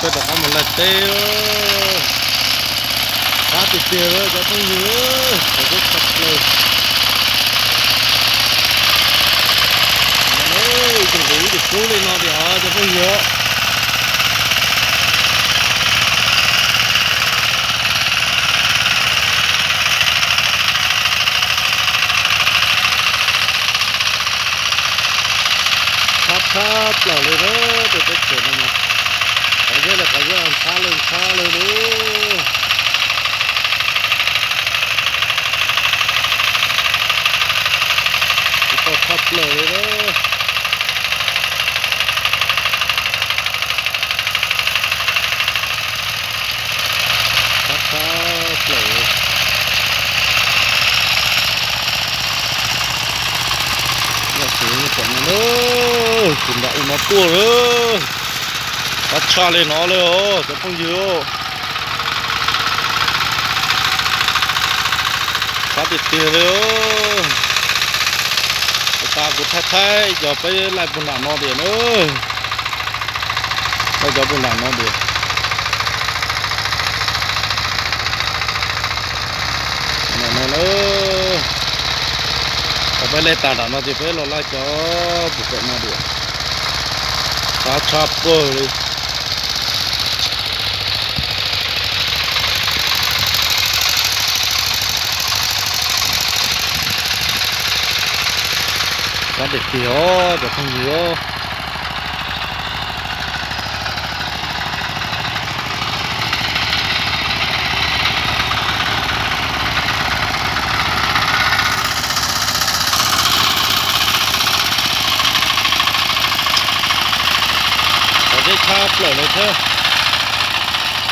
Peb rov qab mus laij teb. Qab tiag tiag li cov phooj ywg, qhov tshaj plaws. Tus ntawd ib tug kub li no tiag cov phooj ywg. Qab tshaj plaws li na, tus teb chaws no mas qhov zeb li qhov zeb, ntxhab li ntxhab li lauj. Tsis tau tshaj plaws li na. Qab tshaj plaws li. Yog tus kom no na, tus nram u no tuaj lawm. Qab tshaj li no li os cov phooj ywg. Qab tiag tiag li. Kuv tas kuv thaij thaij cov peb laij puag nram no tias na. Laij cov puag nram no tias. Nram no na. Cov peb laij tas nram no tias peb los laij cov puag pem no tias. Qab tshaj plaws li. Qab tiag tiag os cov phooj ywg os. Qhov zeb tshaj plaws li thiab.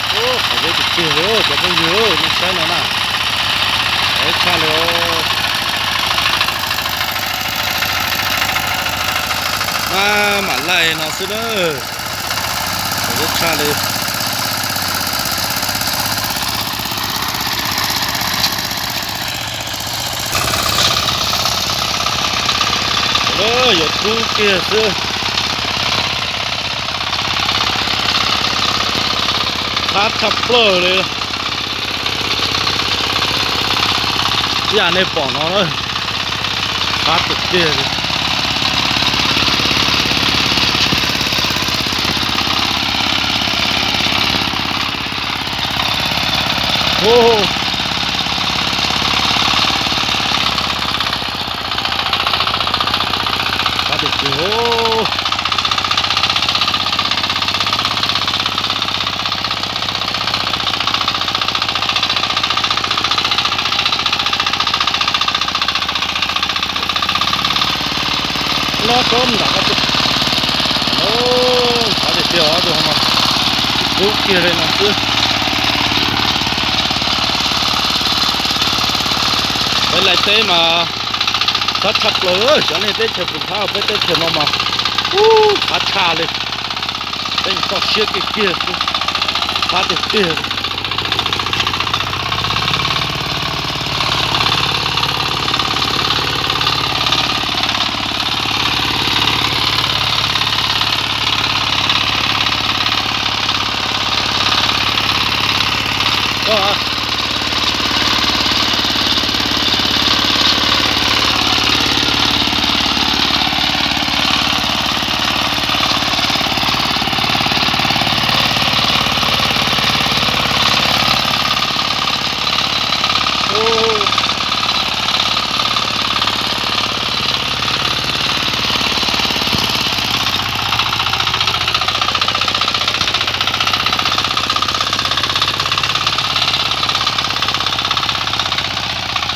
Qhov zeb tiag tiag li cov phooj ywg, nej saib no na. Qhov zeb tshaj li os. Maj mam laij no xwb na. Qhov zeb tshaj li. Yuav rub kiag xwb. Qab tshaj plaws li. Ib yam nej pom no na, qab tiag tiag li. Qab tiag tiag. Los tsob nram ko, qab tiag tiag os, tus no mas rub kiag li no xwb. Peb laij teb mas qab tshaj plaws, xyov nej teb chaws puas ntxhab, peb teb chaws no mas qab tshaj li. Peb txoj siab kiag kiag xwb, qab tiag tiag li.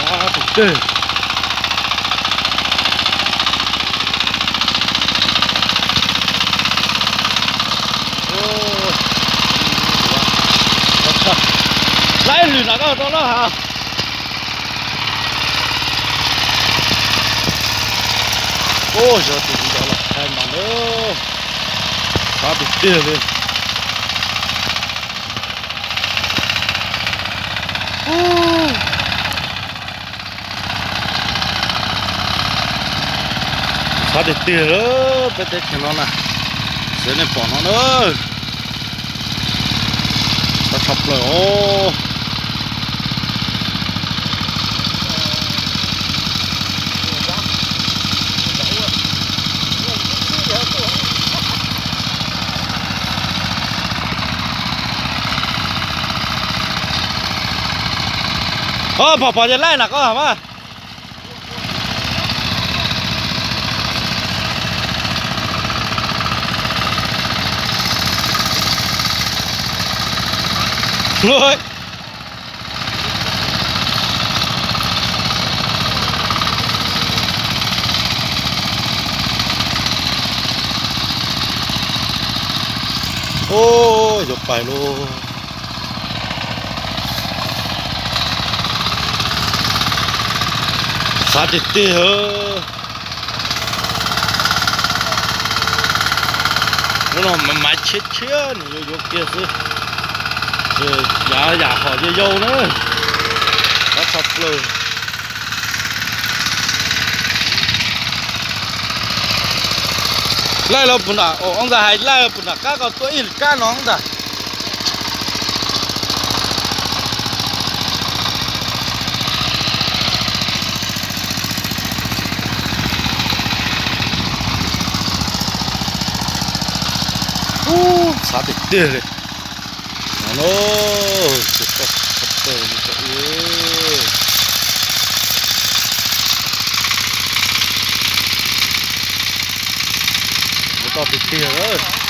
Qab tiag tiag. Laij lwm nram koj tau lawm has. Yog tus ntawd los thaij mas na, qab tiag tiag li. Qab tiag tiag li peb teb chaws no na, xwb nej pom no na. Tshaj plaws os. Os, phom phom ces laij nram koj mas. Ub, yuav pais lauj. Xav tiag tiag. Lub no maiv maiv tshiab tshiab, nws yuav yuav kiag xwb. Ces yav yam hom yau yau na, qab tshaj plaws. Laij los puag nram, ntxawm hais laij los puag nram qab ko tuaj ib kab no ntag. Ub, xav tiag tiag li. No, tsis tau, tsis tau, tsis tau tiag tiag lawm.